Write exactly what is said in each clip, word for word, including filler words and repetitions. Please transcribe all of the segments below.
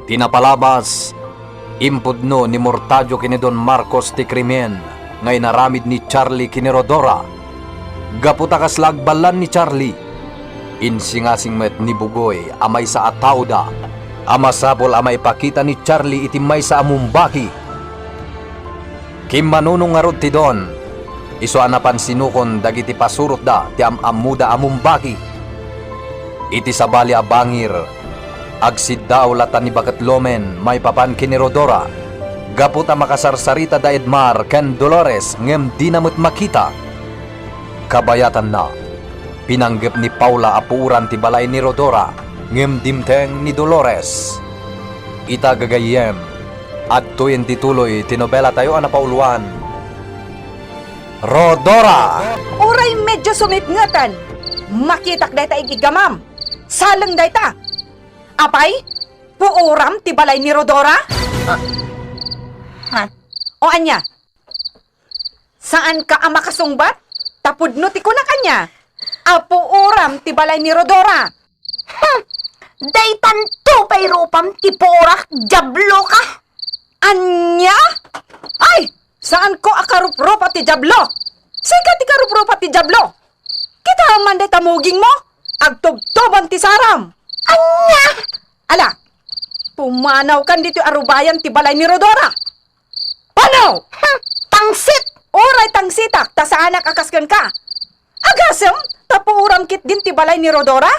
Ti napalabas, impudno ni Mortadio ken ni Don Marcos ti krimen nga inaramid ni Charlie ken ni Rodora. Gapu ta kasla agballan ni Charlie, insingasing met ni Bugoy a maysa a taoda a masapul a maipakita ni Charlie iti maysa a mumbaki. Kimmanunong ngarud ti Don, isu a napan sinukon dagiti pasurotda ti am-ammoda a mumbaki. Iti sabali a bangir, agsiddaaw latta ni Baketlomen maipapan ken ni Rodora, gapu ta makasarsarita da Edmar ken Dolores ngem dina met makita. Kabayatanna, pinanggep ni Paula a puoran ti balay ni Rodora ngem dimteng ni Dolores. Ita gagayyem, adtoyen ti tuloy ti nobelatayo a napauluan, Rodora! Uray medyo sumipngeten, makitak dayta ig-iggamam. Saleng dayta. Apay, puoram ti balay ni Rodora? Ah. Ha? O ania? Saanka a makasungbat? Ta pudno ti kunak ania? A puoram ti balay ni Rodora. Hmm. Daytanto pay rupam ti puorak, diablo ka! Ania? Ay, saanko a karuprupa ti diablo. Sika ti karuprupa ti diablo. Kita man dayta mugingmo, agtubtuban ti saram. Ania? Ala, pumanawkan ditoy a rubayan ti balay ni Rodora. Ano? Hmm, tangsit! Uray tangsitak, ta saanak a kas kenka. Agasem, ta puoram ketdin ti balay ni Rodora?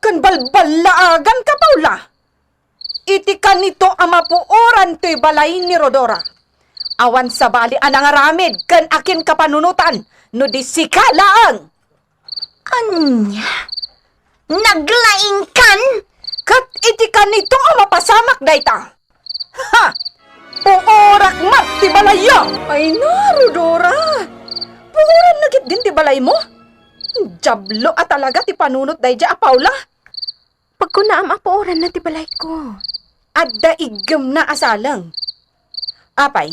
Ken balballaaganka, Paula. Iti kanito a mapuoran toy balay ni Rodora, awan sabali a nangaramid ken akinkapanunotan no di sika laeng. Ania? Naglaingkan? Ket iti kanito a mapasamak dayta. Ha! Puorak met ti balayyo! Ay na, Rodora! Puoranna ketdin ti balaymo? Diablo a talaga ti panunot daydiay a Paula! Pagkunaam a puoranna ti balayko. Adda iggemna a saleng. Apay,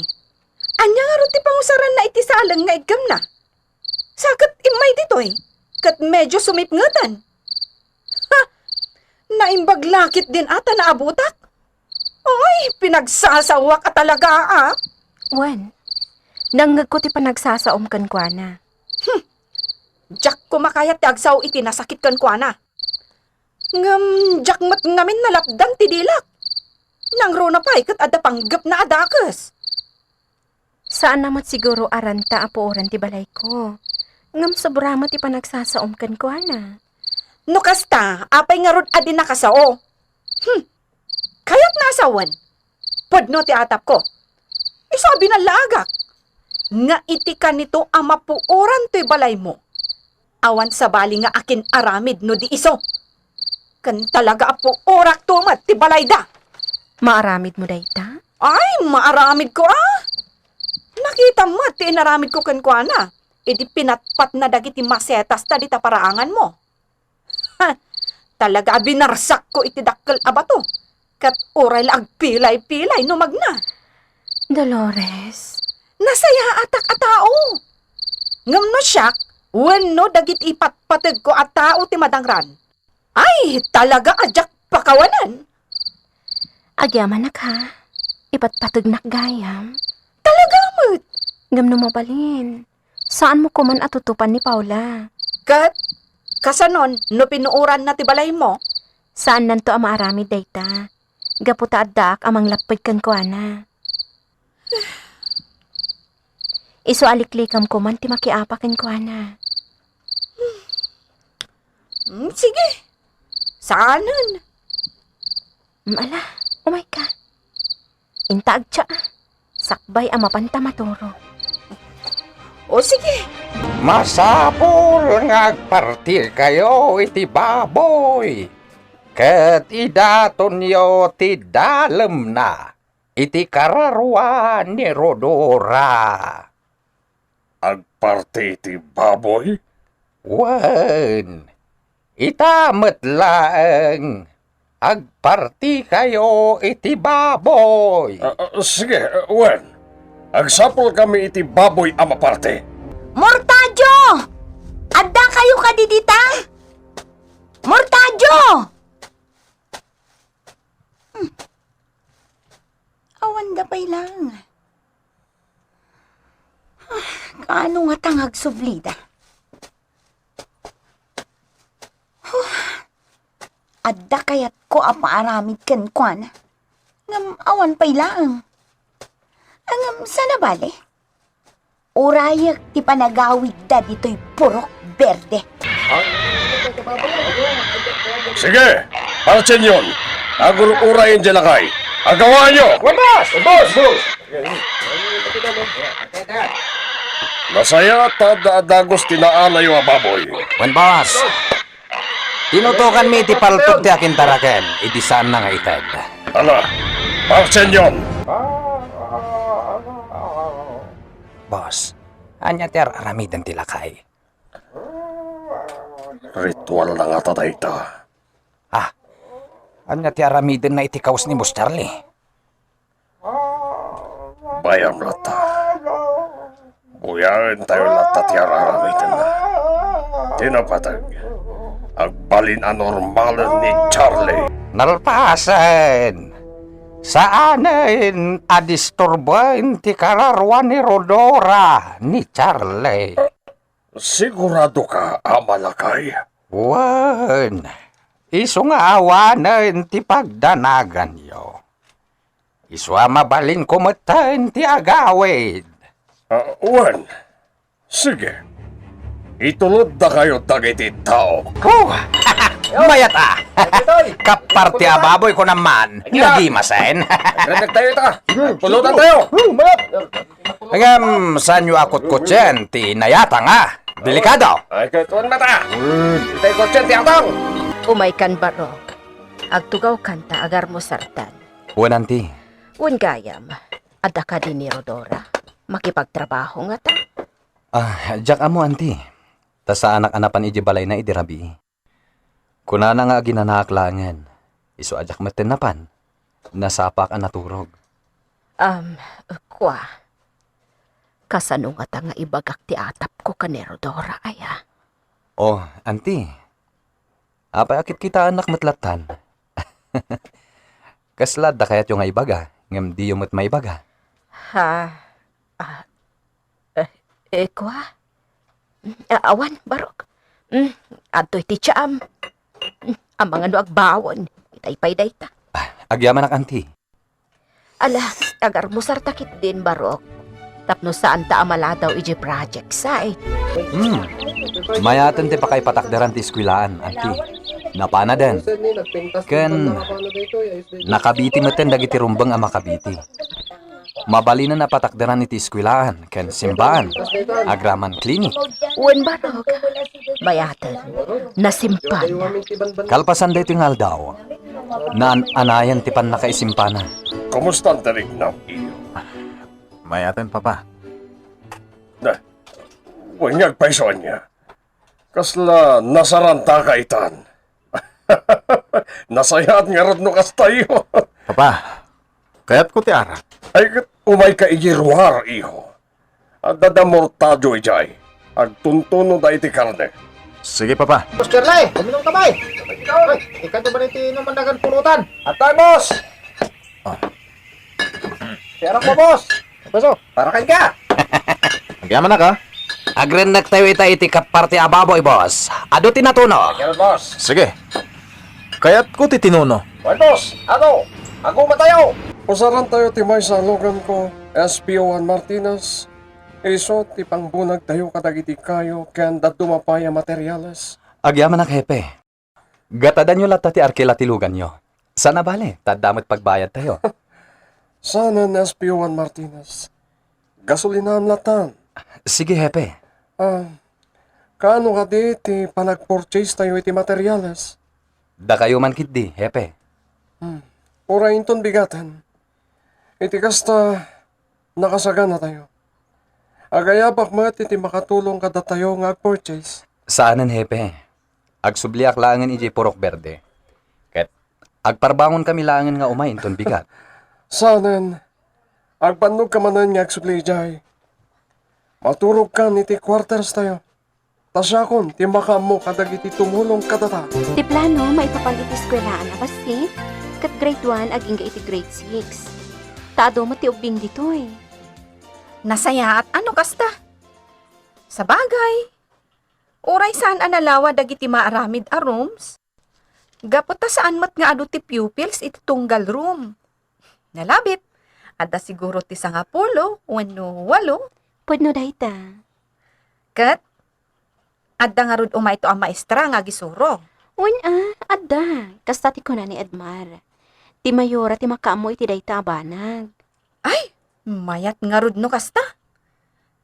ania ngarud ti pangusaranna iti saleng nga iggemna? Sa ket immay ditoy, ket medio sumipngeten. Ha! Naimbag la ketdin a ta naabutak? Oy, pinagsasawak a talaga, a. Wen, nangngegko ti panagsasaom kenkuana. Hmm. Diak koma kayat ti agsao iti nasakit kenkuana. Ngem diak met ngamin nalapdan ti dilak. Nangruna pay ket adda panggepna a dakes. Saanna met siguro a ranta a puoran ti balayko. Ngem sobra met ti panagsasaom kenkuana. No kasta, apay ngarud a dinaka sao? Hmm. Kayatna a sawen? Pudno ti atapko. Isu a binallaagak. Nga iti kanito a mapuoran toy balaymo, awan sabali nga akin-aramid no di isu. Ken talaga a puorakto met ti balayda. Maaramidmo dayta? Ay, maaramidko a. Nakitam met ti inaramidko kenkuana idi pinatpatna dagiti masetasta dita paraanganmo. Ha! Talaga a binarsakko iti dakkel a bato, ket uray la agpilay-pilay no magna. Dolores. Nasayaatak a tao. Ngem no siak, wenno dagiti ipatpategko a tao ti madangran, ay, talaga a diak pakawanen. Agyamanak, ha? Ipatpategnak gayam. Talaga met. Ngem no mabalin, saanmo koman a tutupan ni Paula. Ket, kasanon, no pinuoranna ti balaymo? Saannanto a maaramid dayta. Gapu ta addaak a manglapped kenkuana. Isu a liklikam koman ti makiapa kenkuana. Mm, sige. Saanen? Mm, ala, umayka. Inta agtsa, sakbay a mapanta maturo. O, sige. Masapul nga agpartikayo iti baboy, ket idatonyo ti dalemna iti kararua ni Rodora. Agparti ti baboy? Wen, ita met laeng, agpartikayo iti baboy. Ah, ah, sige, ah, wen. Agsapulkami iti baboy a maparti. Mortadio! Addakayo kadi dita? Mortadio! Hmm, Apay laeng. Ah, kaano ngata nga agsublida? Huh. Adda kayatko a maaramid kenkuana. Ngem awan pay laeng. Ngem saan a bale? Urayek ti panagawidda ditoy purok berde. Sige, Arsenio, agur-urayen diay lakay. Agawaanyo! Wen, boss! Boss! Boss! Nasayaat ta adda a dagus ti naanayo a baboy. Wen, boss. Tinutokanmi ti paltog ti akintaraken, idi saanna nga ited. Ala, Arsenio! Boss, ania ti ar-aramiden ti lakay? Ritualna ngata dayta. Ah, ania ti aramidenna iti kawes ni Boss Charlie? Bayam latta. Buyaentayo latta ti ar-aramidenna. Ti napateg, agbalin a normalen ni Charlie. Nalpasen! Saanen a disturboen ti kararuan ni Rhodora ni Charlie. Siguradoka, Ama Lakay? Wen, isu nga awanen ti pagdanaganyo. Isu a mabalinko metten ti agawid. Ah, wen, sige. Ituloddakayo dagiti tao. Oh! Mayat a! Kappar ti ababoy ko naman, nadimasen. Agrennak tayo ita. Pulutan tayo. Ngem, saanyo a kutkutsien ti inayatang a delikado? Ay, katuan mata. Itay kutsien ti atang. Umaykan, Barok. Agtugawkan ta agarmusartan. Wen, anti. Wen gayam, adda kadi ni Rhodora? Makipagtrabaho ngata? Ah, diak ammo, anti. Ta saanak a napan idiay balayna idi rabii. Kunana nga aginanaak laengen, isu a diak metten napan, nasapaak a naturog. Am, kua, kasano ngata nga ibagak ti atapko ken ni Rhodora, aya? Oh, anti. Apay a kitkitaennak met lattan? Kasla adda kayatyo nga ibaga, ngem diyo met maibaga? Ha? Ah, eh, eh, kua? Mm, a-, awan, Barok. Mm, adtoy ti tiam. Mm, amangan no agbaon. Itay pay dayta. Ah, agyamanak, anti. Ala, agarmusarta ketdin, Barok. Tapno saanta a maladaw idiay project site. Hmm. Mayaten ti pakaipatakderan ti eskuelaan, anti. Napanaden. Ken nakabiti metten dagiti rumbeng a makabiti. Mabalinen a patakderan iti eskuelaan ken simbaan, agraman klinik. Wen, Barok. Mayaten. Nasimpan. Kalpasan daytoy nga aldaw, naan-anayen ti pannakaisimpana. Kumusta ti riknam, iyo? Mayaten, Papa. Na, wen nga agpayso ania. Kasla nasarantaka itan. Nasayaat ngarud no kastayo. Papa, kayatko ti arak. Ay, ket umayka idiay ruar, iho. Adda da mortadio idiay. Agtuntunoda iti karne. Sige, Papa. Boss Charlie, uminom ka, bay. Ay, ikaw ba iti inuman nagan pulutan? Atay, boss! Ah. Ti arak mo, boss. Paso, para kay ka. Agyamanak, ha? Agrennak tayo ita iti kappar ti ababoy, boss. Adu ti natuno. Agyamanak, boss. Sige. Kayatko ti tinuno. Well, boss, ano? Aguma tayo. Pasaran tayo ti maysa a logan ko, S P O Juan Martinez. Isu ti pangbunag tayo kadagiti kayo ken dadduma pay a materiales. Agyamanak, hepe. Gatadanyo latta ti arkila ti loganyo. Saan a bale, ta adda met pagbayadtayo. Saanen, S P O Juan Martinez. Gasolinaam lattan. Sige, hepe. Ah, kaano kadi ti panagpurchase tayo iti materials? Dakayo man ketdi, hepe. Hmm. Uray inton bigaten. Iti kasta, nakasaganatayo. Agayabak met iti makatulong kadatayo nga agpurchase. Saanen, hepe. Agsubliak laengen idiay Purok Berde. Ket agparbangonkami laengen nga umay inton bigat. Saanen, agbannogka manen nga agsubli idiay. Maturogkan iti quarterstayo. Ta siakon ti makaammo kadagiti tumulong kadata. Ti plano maipapan iti eskuelaan a bassit, ket grade one agingga iti grade six. ta adu met ti ubbing ditoy. Nasayaat a no kasta. Sabagay, uray saan a nalawa dagiti maaramid a rooms, gapu ta saan met nga adu ti pupils iti tunggal room. Nalabit, adda siguro ti sangapulo wenno walo. Pudno dayta. Ket adda ngarud umayto a maestra nga agisuro. Wen a, adda. Kasta ti kuna ni Edmar. Ti mayora ti makaammo iti dayta a banag. Ay, mayat ngarud no kasta.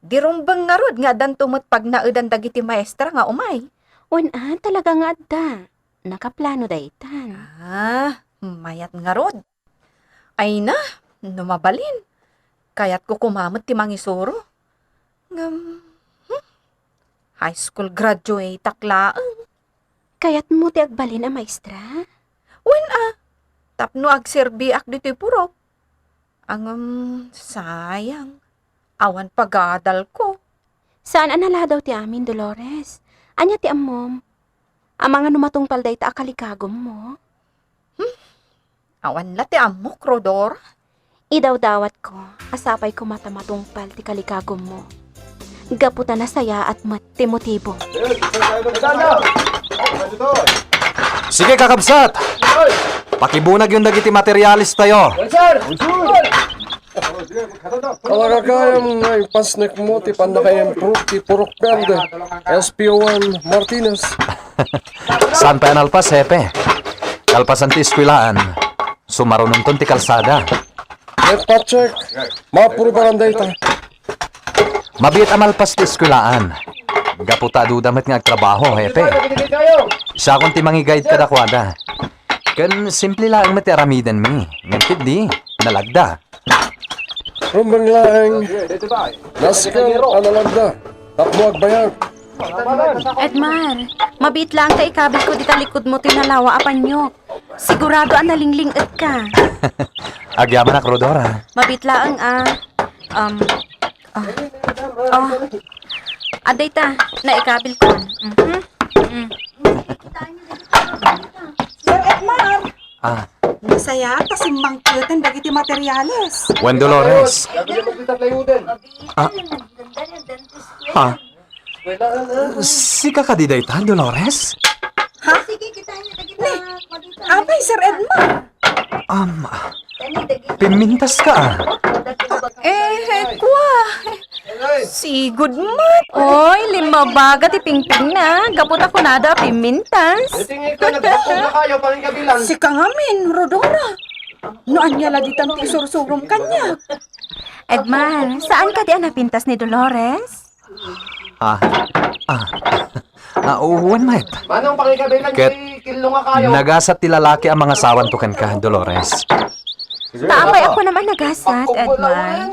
Di rumbeng ngarud nga addanto met pagnaedan dagiti maestra nga umay. Wen a, talaga nga adda. Nakaplano daytan. Ah, mayat ngarud. Ay na, no mabalin, kayatko koma met ti mangisuro. Ngem, hmm, high school graduate-ak laeng. Kayatmo ti agbalin a maestra? Wen a, tapno agserbiak ditoy purok. Ngem, sayang, awan pagadalko. Saan a naladaw ti amin, Dolores. Ania ti ammom? Amangan no matungpal dayta a kalikagummo? Hmm? Awan la ti ammok, Rodora. Idawdawatko a sapay koma ta matungpal ti kalikagummo. Gapu ta nasayaat met ti motibo. Sige, kakabsat! Pakibunagyon dagiti materialis tayo. Talaga kayam nga impasnekmo ti pannaka-improve ti Purok Berde, S P O one Martinez. Saan pay a nalpas, Hepe? Kalpasan ti eskuelaan, sumarunonton ti kalsada. Met patchek, maaprubaran dayta. Mabiit a malpas ti eskuelaan. Gapu ta aduda met nga agtrabaho, Hepe. Siakon ti mangiguide kadakuada. Ken simple laeng met ti aramidenmi. Ngem ketdi, nalagda. Rumbeng laeng. Nasken a nalagda. Tapno agbayag. Edmar, mabiit laeng ta ikabilko dita likudmo ti nalawa a paniok. Sigurado a nalingling-etka. Agyamanak, Rodora. Mabiit laeng a, um, ah, ah. Adda ita, naikabilko. Mhm. Mm. Sir Edmar! Ah. Nasayaat ta simmangpeten dagiti materiales. Wen, Dolores. Ah. Ha? Sika kadi dayta, Dolores? Ha? Ni, apay, Sir Edmar? Um, pimintas ka, ah. Eh, eh, kwa. Sigud man. Oy, limmabaga ti pingpingna. Gapu ta kunada a pimintas. Sika ngamin, Rodora. No ania la ditan ti isursurom kaniak? Edmar, saan kadi a napintas ni Dolores? Ah, ah, ah, wen met. Manong pangikabilan Ket ti killo nga kayo. Nagasat ti lalaki a mangasawanto kenka, Dolores. Ta apay a kunam a nagasat, Edmar?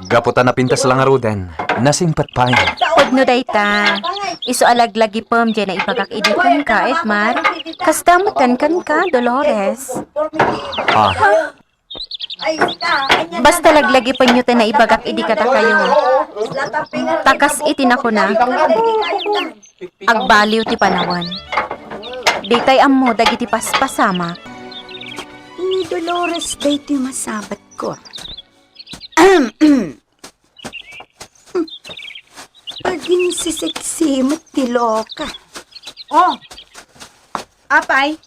Gapu ta napintas la ngaruden, nasingpet pay. Pudno dayta. Isu a laglagipem diay naibagak idi kenka, Edmar. Kasta met ken kenka, Dolores. Ah. Basta laglagipenyo ti naibagak idi kadakayo. Ta kas iti nakuna, agbaliw ti panawen. Ditay ammo dagiti paspasamak. Ni Dolores daytoy masabatko. Aginsiseksi met ti loka. Oh, apay,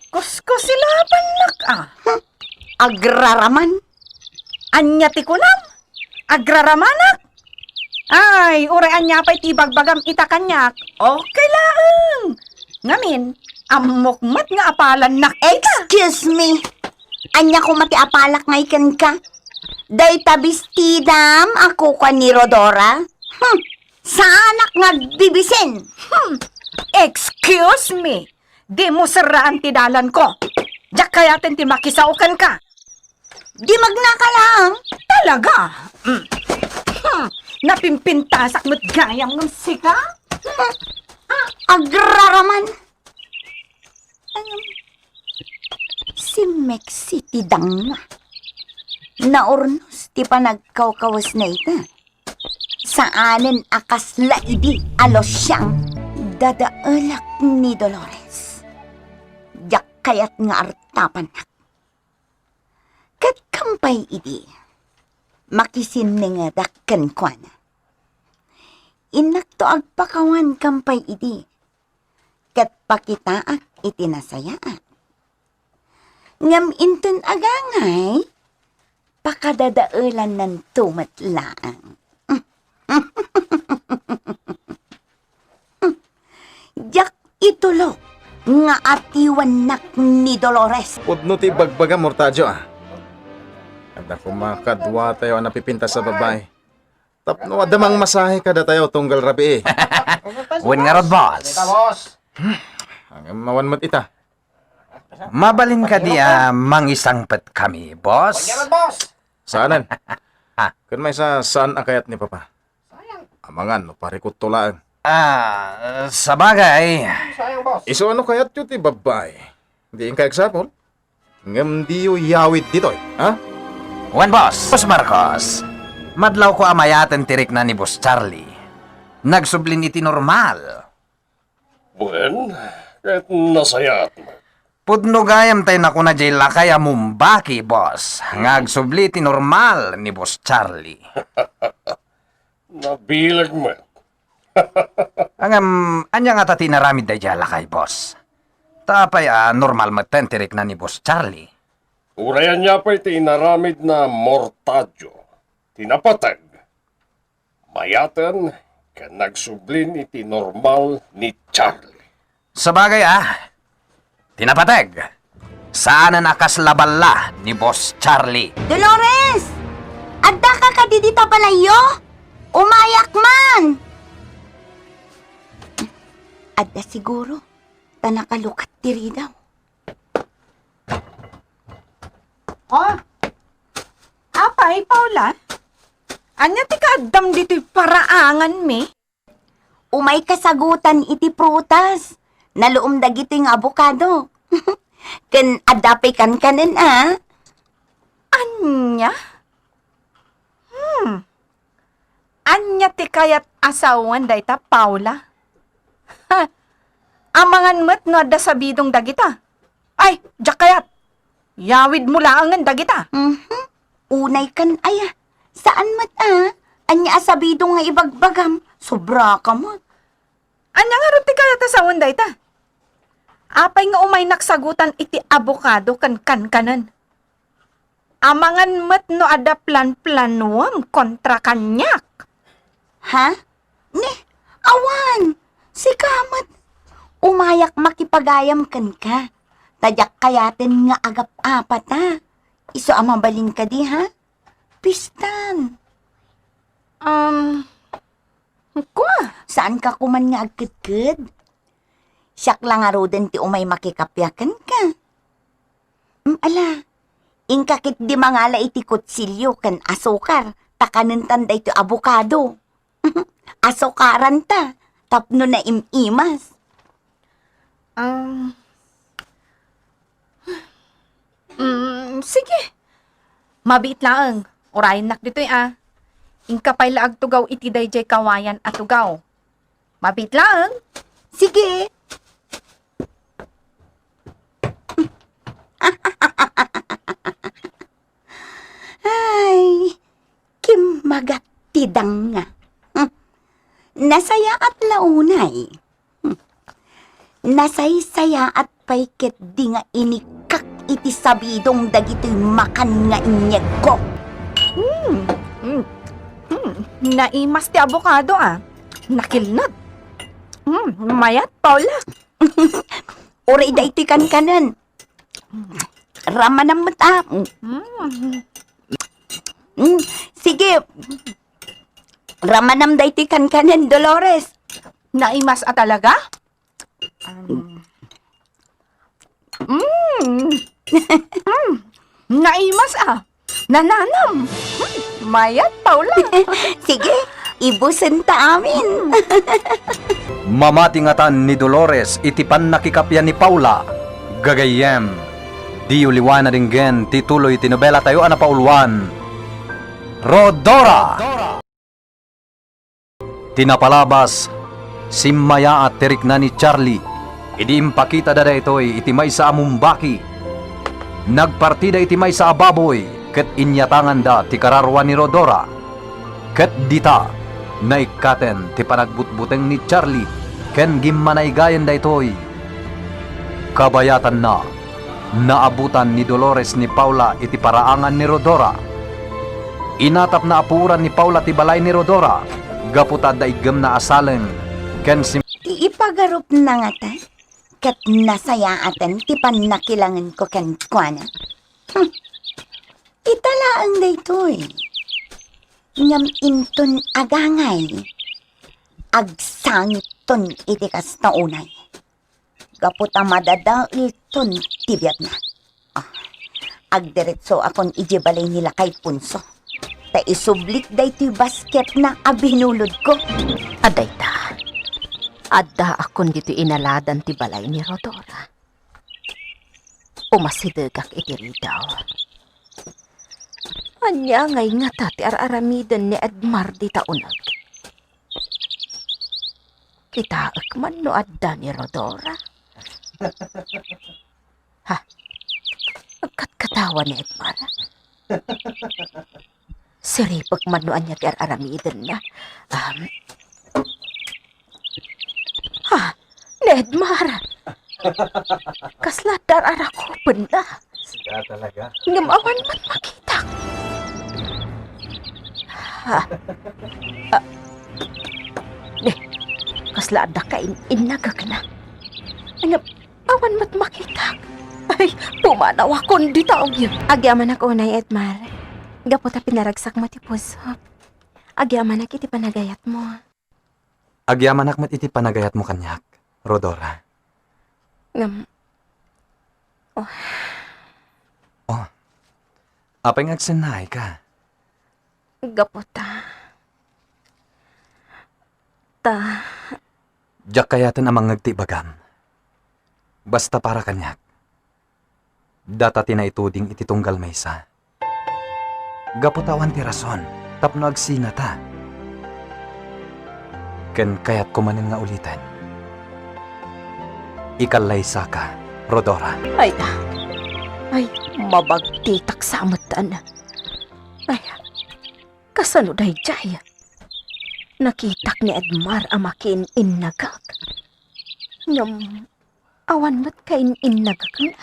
kuskusilapannak a. Hmm, agraraman. Ania ti kunam? Agraramanak? Ay, uray ania pay ti ibagbagam ita kaniak. Okay laeng. Ngamin, ammok met nga apalannak ita. Excuse me. Ania koma ti apalak ngay kenka? Dayta bestidam a kukua ni Rodora? Hmm, saanak nga agbibisin. Hmm, excuse me. Dimo serraan ti dalanko. Diak kayaten ti makisao kenka. Di magnaka laeng. Talaga? Mm. Hmm. Napimpintasak met gayam ngem sika? Hmm. Ah, agraraman. Ngem, simmeksi ti dangna. Naurnos ti panagkawkawesna ita. Saanen a kasla idi a lusiang dadaelak ni Dolores. Diak kayat nga artapannak. Ket kampay idi, makisinningedak kenkuana. Innakto agpakawan kampay idi, ket pakitaak iti nasayaat. Ngem inton agangay, pakadadaelannanto met laeng. Diak itulok nga atiwannak ni Dolores. Pudno ti ibagbagam, Mortadio, a. Adda koma kaduatayo a napipintas a babai. Tapno adda mangmasahe kadatayo tunggal rabii. Wen ngarud, boss. Ngem awan met ita. Mabalin kadi a mangisangpetkami, boss? Saanen. Ken maysa, saan a kayat ni Papa? Amangan no parikutto laeng. Ah, sabagay. Isu a no kayatyo ti babbai, di inkay agsapul. Ngem diyo iyawid ditoy, ha? Wen, boss. Boss Marcos, madlawko a mayaten ti rikna ni Boss Charlie. Nagsublin iti normal. Wen, ket nasayaat met. Pudno gayam tay nakuna jay lakay a mumbaki, boss, nga agsubli ti normal ni Boss Charlie. Nabileg met. Ngem, ania ngata ti inaramid daydiay a lakay, boss? Ta apay a normal metten ti rikna ni Boss Charlie? Uray ania pay ti inaramidna, Mortadio, ti napateg, mayaten ken nagsublin iti normal ni Charlie. Sabagay a, ti napateg, saanen a kasla balla ni Boss Charlie. Dolores! Addaka kadi dita balayyo? Umayak man! Adda siguro, ta nakalukat ti ridaw. Oh, apay, Paula? Ania ti kaaddam ditoy paraanganmi? Umay kasagutan iti prutas. Naluom dagitoy nga abokado. Ken adda pay kankanen a. Ania? Hmm. Ania ti kayat a sawen dayta, Paula? Ha! Amangan met no adda sabidong dagita. Ay, diak kayat. Yawidmo laengen dagita. Mhm. Unay kan aya. Saan met a. Ania a sabidong nga ibagbagam? Sobraka met. Ania ngarud ti kayat a sawen dayta? Apay nga umaynak sagutan iti abokado ken kankanen? Amangan met no adda planplanuem kontra kaniak. Ha? Ni, awan! Sika met! Umayak makipagayam kenka. Ta diak kayaten nga agap-apata. Isu a mabalin kadi, ha? Pistan. Um, kua? Saanka koman nga agkedked? Siak la ngaruden ti umay makikappia kenka. Mm, ala, inka ketdi mangala iti kutsilio ken asukar, ta kanentan daytoy abokado. Asukaranta, tapno naim-imas. Um, mm, sige. Mabiit laeng, urayennak ditoy a. Inka pay la agtugaw iti daydiay kawayan a tugaw. Mabiit laeng. Sige. Ay, kimmagat ti danga. Hmm. Nasayaat la unay. Hmm. Nasaysayaat pay ketdi nga inikkak iti sabidong dagitoy makan nga inyegko. Hmm. Hmm. Hmm. Naimas ti abokado, a. Nakilned. Hmm. Mayat, Paula. Uray daytoy kankanen. Ramanam met, a. Mm. Mm, sige. Ramanam daytoy kankanen, Dolores. Naimas a talaga? Um. Mm. Mm. Naimas a. Nananam. Hmm, mayat, Paula. Sige, ibusenta amin. Mamati ngatan ni Dolores iti pannakikappia ni Paula. Gagayyem, diyo liwayan a denggen ti tuloy ti nobelatayo a napauluan, Rhodora! Ti napalabas, simmayaat ti rikna ni Charlie idi impakitada daytoy iti maysa a mumbaki. Nagpartida iti maysa a baboy ket inyatanganda ti kararua ni Rodora. Ket dita, naikkaten ti panagbutbuteng ni Charlie ken gimmanaygayen daytoy. Kabayatanna, naabutan ni Dolores ni Paula iti paraangan ni Rodora. Inatapna a puoran ni Paula ti balay ni Rodora gapu ta adda iggemna a saleng ken sim- Ti ipagarupna ngata, ket nasayaaten ti pannakilangenko kenkuana. Hmm. Ita laeng daytoy. Ngem inton agangay, agsangitton iti kasta unay. Gapu ta madadaelton ti biagna. Ah, agdiretsoakon idiay balay ni Lakay Punso. Ta isublik daytoy basketna a binulodko. Adda ita. Addaakon ditoy inaladan ti balay ni Rodora. Umasidegak iti ridaw. Ania ngay ngata ti ar-aramiden ni Edmar dita uneg? Kitaek man no adda ni Rodora. Ha? Agkatkatawa ni Edmar. Siripek man no ania ti ar-aramidenna. Um, ha? Ni Edmar! Kasla dar-arakupenna. Sika talaga. Ngem awan met makitak. Ha? Ah. Ni, kasla adda kain-innagekna. Ngem awan met makitak. Ay, pumanawakon dita. Agyamanak unay, Edmar. Gapu ta pinaragsakmo ti pusok. Agyamanak iti panagayatmo. Agyamanak met iti panagayatmo kaniak, Rodora. Ngem, oh. Oh. Apay nga agsennaayka? Gapu ta. Ta. Diak kayaten a mangngeg ti ibagam. Basta para kaniak. Data ti naituding iti tunggal maysa. Gapu ta awan ti rason tapno agsinata. Ken kayatko manen nga uliten. Ikallaysaka, Rodora. Ay, ay, mabagtitak sa ametan. Ay, kasano daydiay? Nakitak ni Edmar a makiin-innagak. Ngem, awan met kain-innagekna.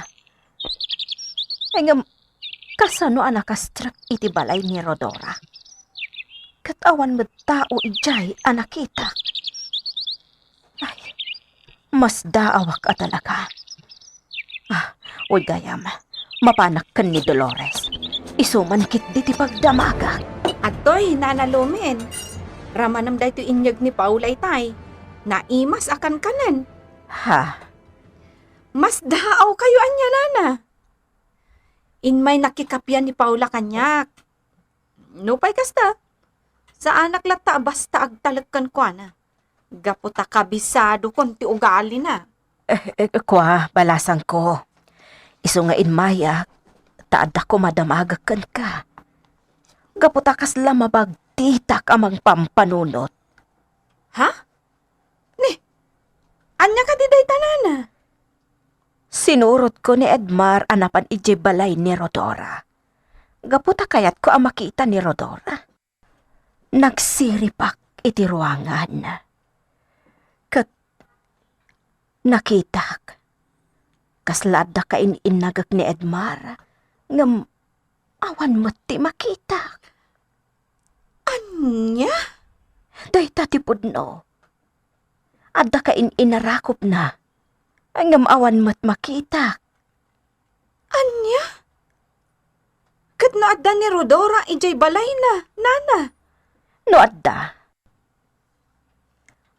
Ay, ngem, kasano a nakastrek iti balay ni Rodora? Ket awan met tao idiay a nakitak. Ay, masdaawak a talaga. Ah, uy, gayam, mapanak ken ni Dolores. Isu man ketdi ti pagdamagak. Adtoy, Nana Lumen. Ramanem daytoy inyeg ni Paula itay. Naimas a kankanen. Ha? Masdaawkayo ania, Nana? Immay nakikapian ni Paula kaniak. Nupay kasta, saanak latta a basta agtalek kenkuana. Gapu ta kabisadokon ti ugalina. Eh, eh, kua, balasangko. Isu nga immayak, ta adda koma damagek kenka. Gapu ta kasla mabagtitak a mangpampanunot. Ha? Ni, ania kadi dayta, Nana? Sinurotko ni Edmar a napan idiay balay ni Rodora. Gapu ta kayatko a makita ni Rodora. Nagsiripak iti ruangan. Ket nakitak. Kasla adda kain-innagek ni Edmar. Ngem awan met ti makitak. Ania? Dayta ti pudno. Adda kain-innarakupna. Ngem awan met makitak. Ania? Ket no adda ni Rodora idiay balayna, Nana? No adda.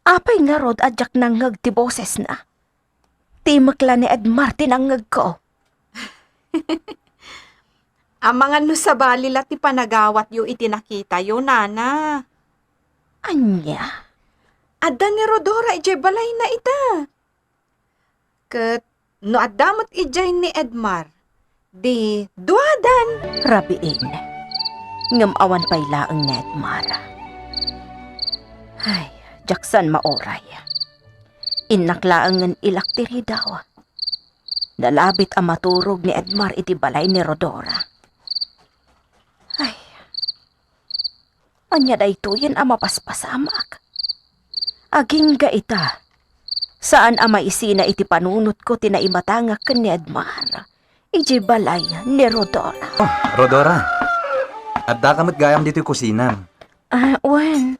Apay ngarud a diak nangngeg ti bosesna? Timek la ni Edmar ti nangngegko. Amangan no sabali la ti panagawatyo iti nakitayo, Nana. Ania? Adda ni Rodora idiay balayna ita. Ket no adda met idiay ni Edmar, di duadan. Rabiin. Ngem awan pay laeng ni Edmar. Ay, diak saan mauray. Innak laengen ilak ti ridaw. Nalabit a maturog ni Edmar iti balay ni Rodora. Ay, ania daytoyen a mapaspasamak? Agingga ita, saan a maisina iti panunotko ti naimatangak ken ni Edmar idiay balay ni Rodora. Oh, Rodora. Addaka met gayam ditoy kusinam. Ah, wen.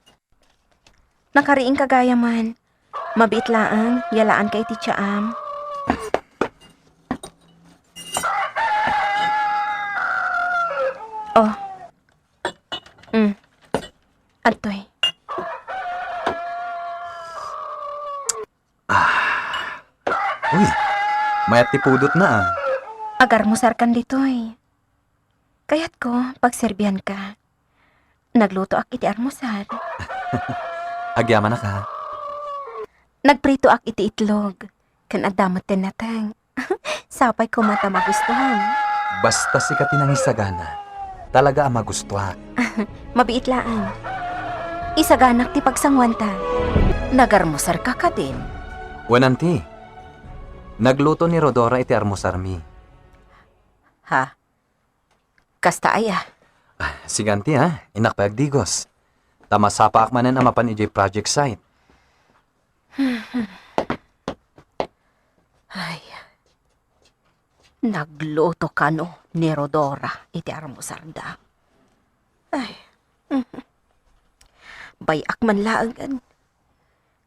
Nakariingka gayam. Mabiit laeng, yalaanka iti tiaam. Oh. Mm. Adtoy. Ah. Uy, mayat ti pudotna, ah. Agarmusarkan ditoy. Kayatko, pagserbianka. Naglutoak iti armusar. Agyamanak, ha? Nagpritoak iti itlog. Ken adda met ti nateng. Sapay koma ta magustuhan. Basta sika ti nangisagana, talaga a magustuak. Mabiit laeng. Isaganak ti pagsanguanta. Nagarmusarka kadin? Wen, anti. Nagluto ni Rodora iti armusarmi. Ha? Kasta aya? Ah, sige, anti, ha? Innak pay agdigos. Ta masapaak manen a mapan idiay project site. Ay, nagluto kano ni Rodora iti armusarda. Ay, bay-ak man laengen.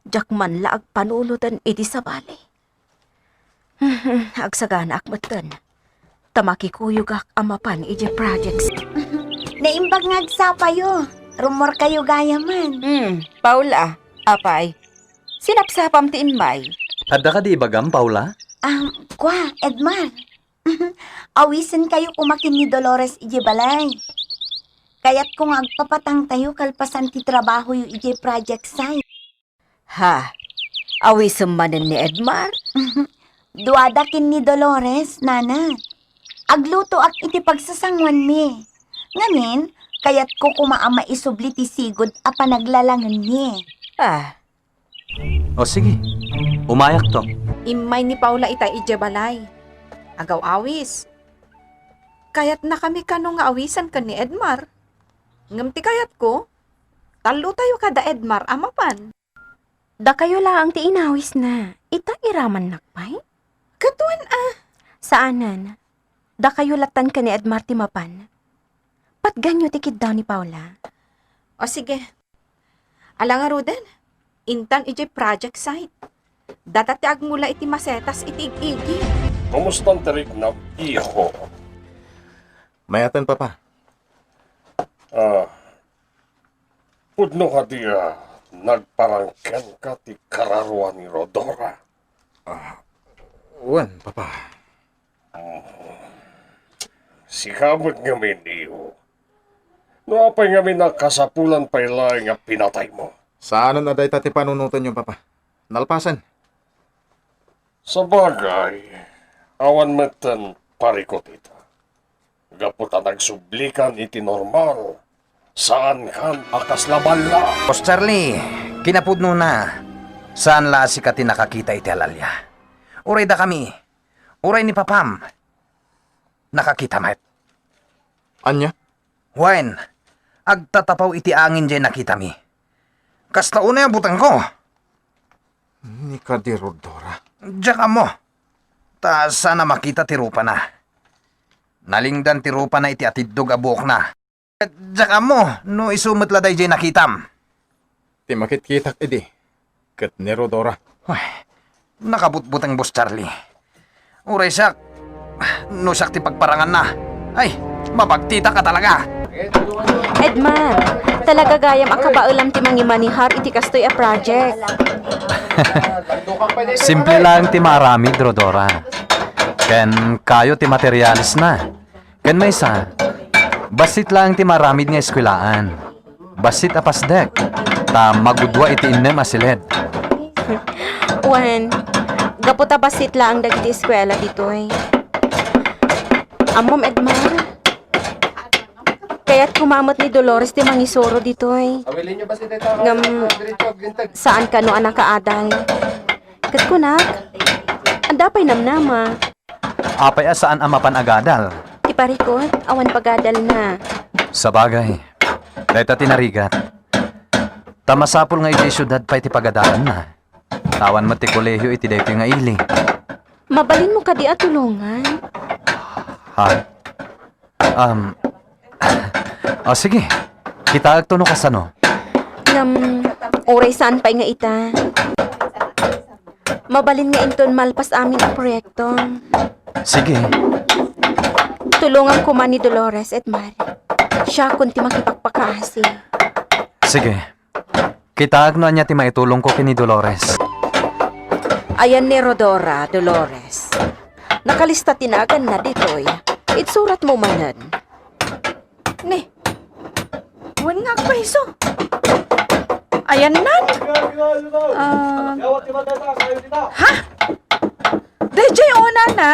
Diak man la agpanunoten iti sabali. Agsaganaak metten, ta makikuyogak a mapan idiay projects. Naimbag nga agsapayo. Rummuarkayo gayamen. Hmm, Paula, apay, sinapsapam ti immay? Adda kadi ibagam, Paula? Ah, kua, Edmar. Awisenkayo koma ken ni Dolores idiay balay. Kayatko nga agpapatangtayo kalpasan ti trabahoyo idiay project site. Ha? Awisem manen ni Edmar? Duada ken ni Dolores, nana. Aglutoak iti pagsasanguanmi. Ngamin, kayatko koma a maisubli ti sigud a panaglalangenmi. Ah. O sige, umayakto. Immay ni Paula ita idiay balay. Agaw-awis. Kayatnakami kano nga awisen ken ni Edmar. Ngem ti kayatko, tallotayo kada Edmar a mapan. Dakayo laeng ti inawisna. Ita iramannak pay? Ket wen a. Saanen. Dakayo lattan ken ni Edmar ti mapan. Patganyo ti kiddaw ni Paula. O sige. Ala ngaruden, intan idiay project site. Data ti agmula iti masetas iti ig-igi. Kumusta ti riknam, iho? Mayaten, Papa. Ah, pudno kadi a nagparang kenka ti kararua ni Rodora? Ah, wen, Papa. Sika met ngamin, iho. No apay ngamin a kasapulan pay laeng a pinataymo? Saanen a dayta ti panunotenyo, Papa. Nalpasen. Sabagay, awan metten parikut ita. Gapu ta nagsublikan iti normal, saankan a kasla balla. Boss Charlie, kinapudnona, saan la a sika ti nakakita iti alalya. Uray dakami, uray ni Papam, nakakita met. Ania? Wen, agtatapaw iti angin diay nakitami. Kasta unay a butengko. Ni kadi Rodora. Diak ammo. Ta saan a makita ti rupana. Nalingdan ti rupana iti atiddog a buokna. Diak ammo no isu met la daydiay nakitam. Ti makitkitak idi, ket ni Rodora. Ay, nakabutbuteng, Boss Charlie. Uray siak, no siak ti pagparanganna. Ay, mapagtitak a talaga. Edmar, talaga gayam a kabaelam ti mangimanihar iti kastoy a project. Simple laeng ti maaramid, Rodora. Ken kayo ti materialesna. Ken maysa, bassit laeng ti maaramid nga eskuelaan. Bassit a pasdek, ta magudua iti innem a siled. Wen, gapu ta bassit laeng dagiti eskuela ditoy. Ammom, Edmar, kayat koma met ni Dolores ti mangisuro ditoy. Ngem, saan kano a nakaadal. Ket kunak, adda pay namnama. Apay a saan a mapan agadal? Ti parikut, awan pagadalna. Sabagay, dayta ti narigat. Ta masapul nga idiay siudad pay ti pagadalanna. Awan met ti kolehio iti daytoy nga ili. Mabalinmo kadi a tulongan? Ha? Um, o, sige. Kitaekto no kasano. Ngem, uray saan pay nga ita. Mabalin nga inton malpas amin a proyekto. Sige. Tulongam koma ni Dolores, Edmar. Siakon ti makipagpakaasi. Sige. Kitaek no ania ti maitulongko ken ni Dolores. Ayan ni Rodora, Dolores. Nakalista ti naganna ditoy. Itsuratmo manen. Ni, wen nga agpayso. Ayanna. Ah, ha? Daydiay unana.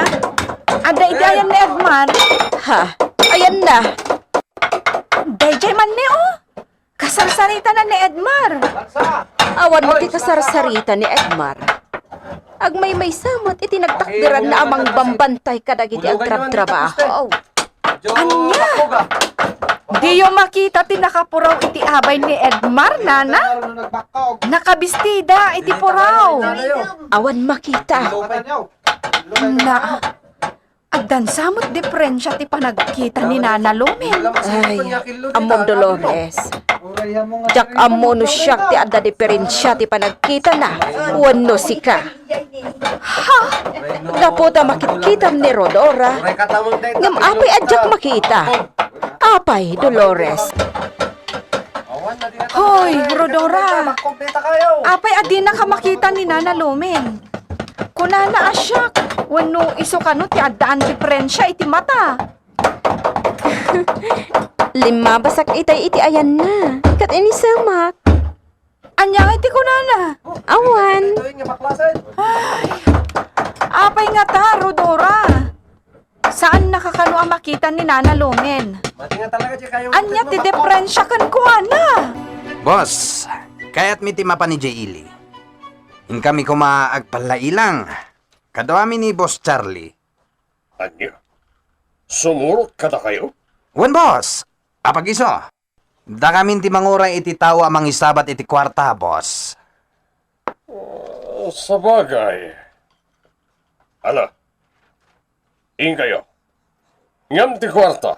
Adda idi ayan ni Edmar. Ha? Ayanna. Daydiay man ni, o. Kasarsaritana ni Edmar. Awan met ti kasarsarita ni Edmar. Agmaymaysa met iti nagtakderanna a mangbambantay kadagiti agtrabtrabaho. Ania? Diyo makita ti nakapuraw iti abay ni Edmar, nana? Nakabistida iti puraw. Awan makita. Na, Addan sa met diferensia ti panagkita ni Nana Lumen. Ay, ammom, Dolores. Diak ammo no siak ti adda diferensia ti panagkitana wenno sika. Ha? Gapu ta makitkitam ni Rodora. Ngem apay a diak makita? Apay, Dolores? Hoy, Rodora! Apay a dinaka makita ni Nana Lumen? Kunana a siak, wenno isu kano ti addaan diferensia iti mata? Limmabasak itay iti ayanna, ket inisemak. Ania nga iti kunana? Awan. Ay, apay ngata, Rodora? Saannaka kano a makita ni Nana Lumen? Ania ti diferensia kenkuana? Boss, kayatmi ti mapan idiay ili. Inkami koma agpallailang. Kaduami ni Boss Charlie. Ania? Sumurot kadakayo? Wen, boss. Apagiso. Dakamin ti manguray iti tao a mangisabat iti kuarta, boss. Ah, sabagay. Ala, inkayo. Ngem ti kuarta,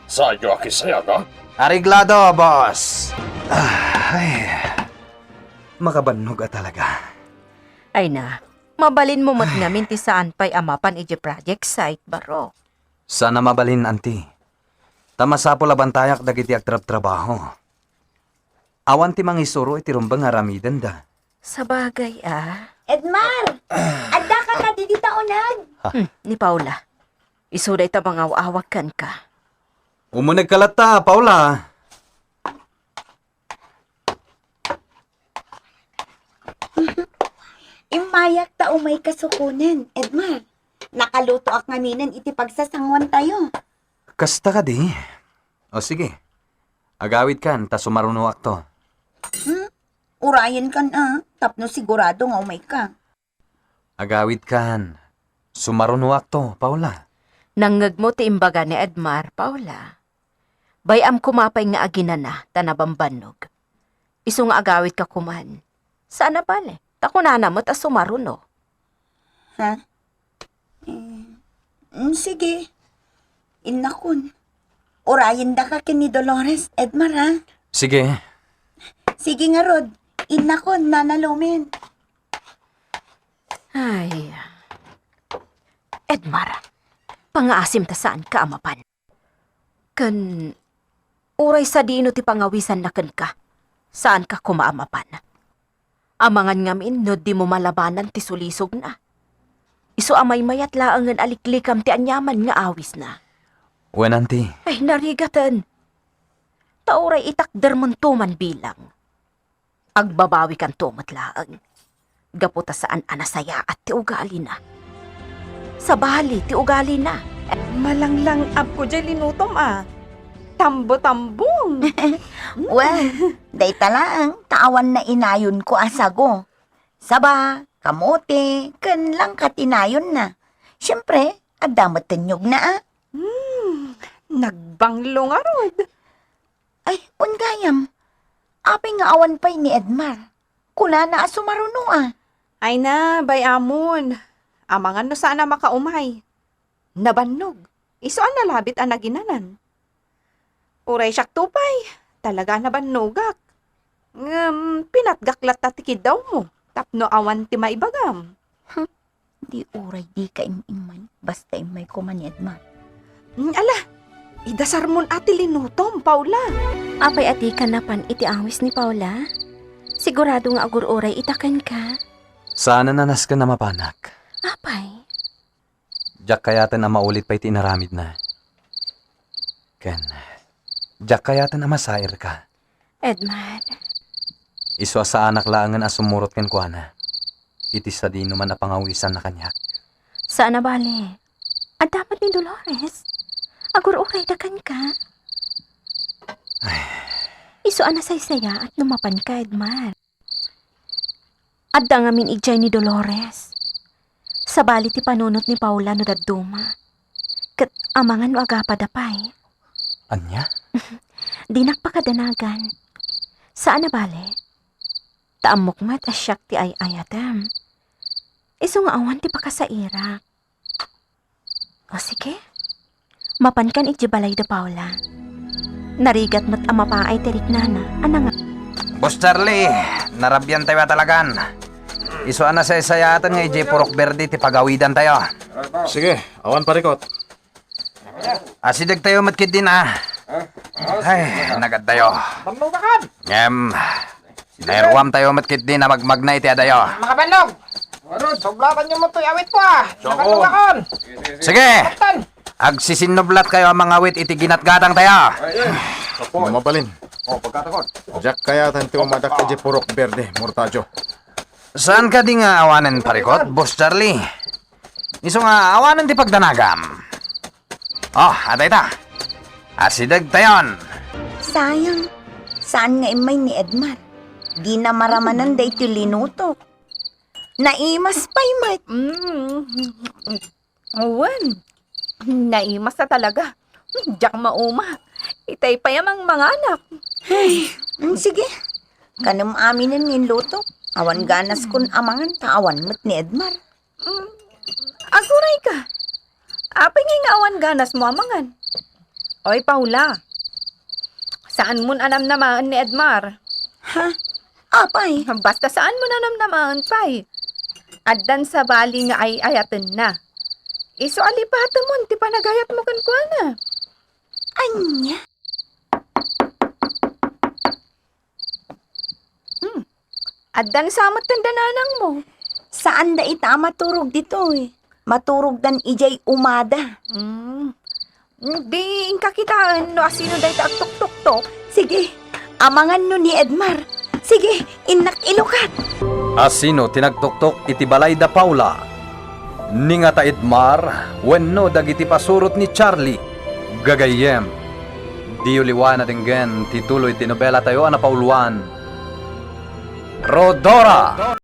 saanyo a kisayana? Areglado, boss. Ah, ay. Makabannog a talaga. Ay na, mabalinmo met ngamin ti saan pay a mapan idiay project site, baro. Saan a mabalin, anti. Ta masapul a bantayak dagiti agtrabtrabaho. Awan ti mangisuro iti rumbeng nga aramidenda. Sabagay a. Edmar! Addaka kadi dita uneg? Hmm, ni Paula. Isuda ita mangaw-awag kenka. Umunegka latta, Paula. Immayak ta umayka sukonen, Edmar. Nakalutoak ngaminen iti pagsasanguantayo. Kasta kadi? O sige. Agawidkan ta sumarunoakto. Hmm? Urayenkan a, tapno sigurado nga umayka. Agawidkan. Sumarunoakto, Paula. Nangngegmo ti imbaga ni Edmar, Paula. Bay-am koma pay nga aginana ta nabambannog. Isu nga agawidka koman. Saan a bale, ta kunana met a sumaruno. Ha? Eh, mm, sige. Innakon. Urayendaka ken ni Dolores, Edmar, ha? Sige. Sige ngarud. Innakon, Nana Lumen. Ay. Edmar, pangaasim ta saanka a mapan. Ken uray sadino ti pangawisanna kenka, saanka koma a mapan. Amangan ngamin no dimo malabanan ti sulisogna. Isu a maymayat laengen a liklikam ti aniaman nga awisna. Wen, anti. Ay, narigaten. Ta uray itakdermonto man bilang. Agbabawikanto met laeng. Gapu ta saan a nasayaat ti ugalina. Sabali ti ugalina. Malanglang-abko diay linutom a. Tambo-tambong. Well, dayta laeng ta awan nainayonko a sago. Saba, kamote, ken langka ti nayonna. Siempre, Adda met ti niyogna, a? Hmm, nagbanglo ngarud. Ay, wen gayam. Apay nga awan pay ni Edmar? Kunana a sumaruno, a. Ay na, bay-amon. Amangan no saan a makaumay. Nabannog. Isu a nalabit a naginanan. Uray siakto pay, talaga a nabannogak. Ngem pinatgak latta ti kiddawmo tapno awan ti maibagam. Hmm, di uray dika im-imman, basta immay koma ni Edmar. Hmm, ala, idasarmon a ti linutom, Paula. Apay a dika napan iti awis ni Paula? Sigurado nga agur-uray ita kenka. Saanen a nasken a mapanak. Apay? Diak kayaten a maulit pay ti inaramidna. Ken, diak kayaten a masairka. Edmar. Isu a saanak laengen a sumurot kenkuana iti sadinoman a pangawisanna kaniak. Saan a bali. Adda met ni Dolores. Agur-urayda kenka. Ay. Isu a nasaysayaat no mapanka, Edmar. Adda ngamin idiay ni Dolores. Sabali ti panunot ni Paula no dadduma. Ket amangan no agapada pay. Ania? Dinak pakadanagan. Saan a bale. Ta ammok met a siak ti ay-ayatem. Isu nga awan ti pakasairak. O sige, mapankan idiay balay da Paula. Narigat met a mapaay ti riknana a nanga- Boss Charlie, narabiantayo a talagan. Isu a nasaysayaaten nga idiay Purok Berde ti pagawidantayo. Sige, awan parikot. Asidegtayo met ketdin a. Ay, nagaddayo. Ngem, nairuamtayo met ketdin a magmagna iti adayo. Makabannog! Sublatanyo met toy awitko a. Nakaluwakon! Sige! Agsisinublatkayo a mangawit iti ginatgatangtayo. Mabalin. Diak kayaten ti umadak idiay Purok Berde, Mortadio. Saan kadi nga awanen parikot, Boss Charlie? Isu nga awanen ti pagdanagam. Oh, adda ita. Asidegtayon. Sayang, saan nga immay ni Edmar. Dina maramanan daytoy linutok. Naimas pay met. Mm. Wen, naimas a talaga. Diak mauma. Itay pay a mangmanganak. Ay, mm, sige. Kanem aminen nga inlutok. Awan ganaskon a mangan ta awan met ni Edmar. Mm, aguray ka. Apay ngay nga awan ganasmo a mangan? Oy, Paula. Saanmon a namnamaen ni Edmar. Ha? Apay? Basta saanmon a namnamaen pay. Addan sabali nga ay-ayatenna. Isu a lipatemon ti panagayatmo kenkuana. Ania? Hmm. Addan sa met ti nanangmo. Saanda ita a maturog ditoy. Maturogdan idiay umada. Hmm. Di inka kitaen no asino dayta agtuktoktok? Sige, amangan no ni Edmar. Sige, innak ilukat. Asino ti nagtuktok iti balay da Paula? Ni ngata Edmar wenno dagiti pasurot ni Charlie? Gagayyem, diyo liwana denggen ti tuloy ti nobelatayo a napauluan, Rhodora!